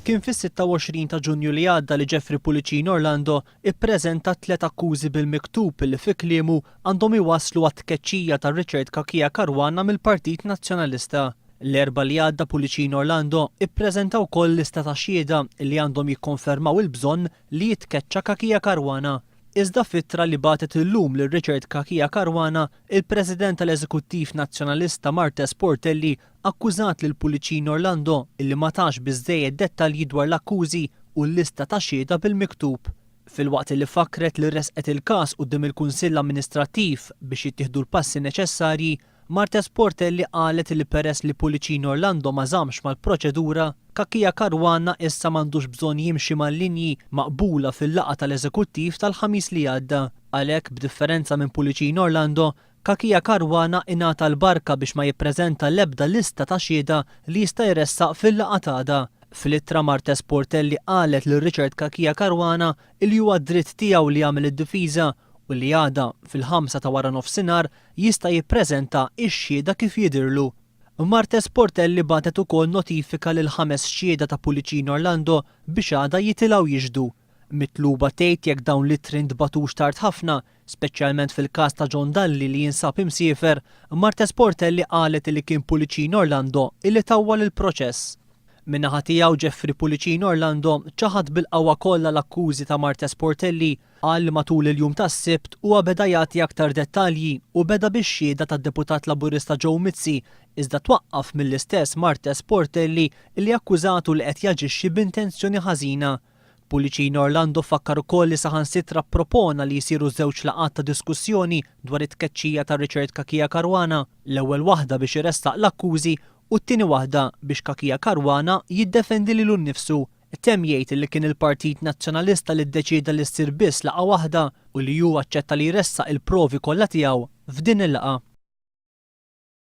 Kien fis-26 ta' Ġunju li għadda li Jeffrey Pullicino Orlando ippreżenta tliet akkużi bil-miktub li fi kliemu għandhom iwasslu għat-tkeċċija ta' Richard Cachia Caruana mill-Partit Nazzjonalista. L-Erbgħa li għadda Pullicino Orlando ippreżenta wkoll lista ta' xhieda li għandhom jikkonfermaw il-bżonn li jitkeċċa Cachia Caruana. Iżda f'ittra li bagħtet illum lil Richard Cachia Caruana, il-President tal-Eżekuttiv Nazzjonalista Marthese Portelli akkużat lil Pullicino Orlando illi ma tax biżżejjed dettalji dwar l-akkużi u l-lista ta' xhieda bil-miktub. Filwaqt illi fakkret li ressqet il-każ quddiem il-Kunsill Amministrattiv biex jittieħdu l-passi neċessarji, Marthese Portelli qalet li peress li Pullicino Orlando ma żammx mal-proċedura, Cachia Caruana issa m'għandux bżonn jimxi mal-linji maqbula fil-laqgħa tal-Eżekuttiv tal-Ħamis li għadda. Għalhekk, b'differenza minn Pullicino Orlando, Cachia Caruana ingħata l-barka biex ma jippreżenta l-ebda lista ta' xhieda li jista' jressaq fil-laqgħa t'għada. Fl-ittra Marthese Portelli qalet lil Richard Cachia Caruana li huwa dritt tiegħu li jagħmel id-difiża u li għada, fil-ħamsa ta' waranofsinhar, jista' jippreżenta x-xhieda kif jidhirlu. Marthese Portelli bagħtet ukoll notifika lil ħames xhieda ta' Pullicino Orlando biex għada jitilgħu jixhdu. Mitluba tgħid jekk dawn l-ittri ntbagħtux tard ħafna, speċjalment fil-każ ta' John Dalli li jinsab imsiefer, Marthese Portelli qalet li kien Pullicino Orlando illi tawwal il-proċess. Min-naħa tiegħu Jeffrey Pullicino Orlando ċaħad bil-qawwa kollha l-akkużi ta' Marthese Portelli. Qal li matul il-jum tas-Sibt huwa beda jagħti aktar dettalji u beda bix-xhieda tad-Deputat Laburista Joe Mizzi iżda twaqqaf mill-istess Marthese Portelli illi akkużatu li qed jaġixxi b'intenzjoni ħażina. Pullicino Orlando fakkar ukoll li saħansitra ppropona li jsiru żewġ laqgħat ta' diskussjoni dwar it-tkeċċija ta' Richard Cachia Caruana, l-ewwel waħda biex iressaq l-akkużi u t-tieni waħda biex Cachia Caruana jiddefendi lilu nnifsu. Temm jgħid li kien il-Partit Nazzjonalista li ddeċieda li ssir biss laqgħa waħda u li hu aċċetta li jressaq il-provi kollha tiegħu f'din il-laqgħa.